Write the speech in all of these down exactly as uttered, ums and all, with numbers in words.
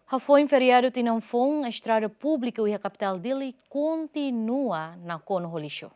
Hafoin feriadu tinan foun, estrada públiku iha kapitál Dili kontinua nakonu ho lixu.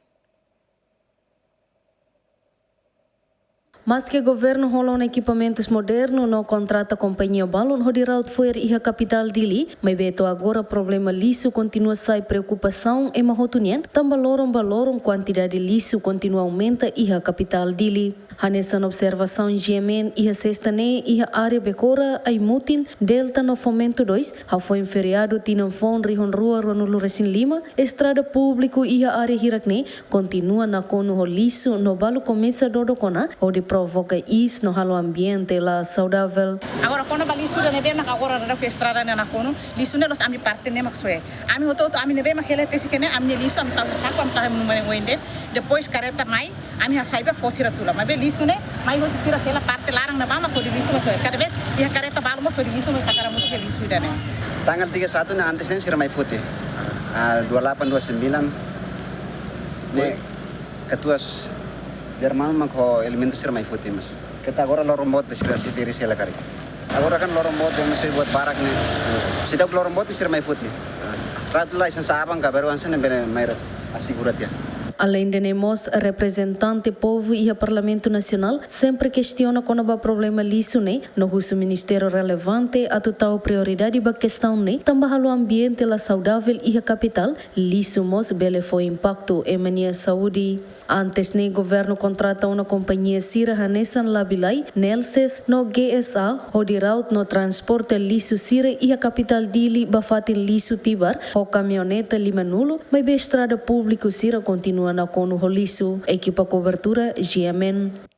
Maske governu hola ona ekipamentus modernu no kontrata kompañia balun hodi raut fo'er iha kapitál Dili, maibé to'o agora problema lixu kontinua sai preokupasaun ema hotu nian, tanba loron ba loron kuantidade lixu kontinua aumenta iha kapitál Dili. Hanesan observasaun G M N iha sesta ne'e iha área Bekora, Aimutin, Delta no Fomento dois, hafoin feriadu tinan foun rihun rua ruanulu resin lima, estrada públiku iha área hirak ne'e kontinua nakonu ho lixu no balu komesa dodok ona hodi provoka iis no halo ambiente la saudavel. Agora, kona-ba lixu ida ne'ebé mak agora daudaun estrada ne'e nakonu, lixu ne'e la'ós ami parte ne'e mak soe. Ami hotu-hotu ami ne'ebé mak hela tesi kene, ami-nia lixu ami tau saku, ami tau iha uma oin de'it. Depois kareta mai, ami hasai ba fó sira tula. Maibé lixu ne'e mai hosi sira hela parte laran ne'ebá mak hodi lixu mak soe. Kada vez iha kareta balu mós hodi lixu mak takara mutu ke lixu ida ne'e. Tanggal tiga satu ne'e antes ne'e sira mai foti. Ah, dua lapan, dua sembilan. Ne'e katuas Jerman mak ho elementu sira mai foti, mas keta agora loron boot be sira sei feri sela karik. Agora kan loron boot be mas sei buat barak ne'e. Seidauk loron boot be sira mai foti. Ratu lai sen sabang ka baru ansen ne'e bele mai rat asegura tiha. Aleinde ne'e mós, reprezentante povu iha Parlamentu Nasionál sempre kestiona kona-ba problema lixu ne'e, no husu ministériu relevante atu tau prioridade ba kestaun ne'e, tanba halo ambiente la saudavel iha kapitál, lixu mós bele fó impaktu ema nia saúde. Antes ne'e, governu kontrata ona kompañia sira hanesan Labilai, Nelces no G S A hodi raut no transporta lixu sira iha kapitál Dili ba fatin lixu Tibar ho kamioneta limanulu, maibé estrada públiku sira kontinua nakonu ho lixu. Ekipa kobertura G M N.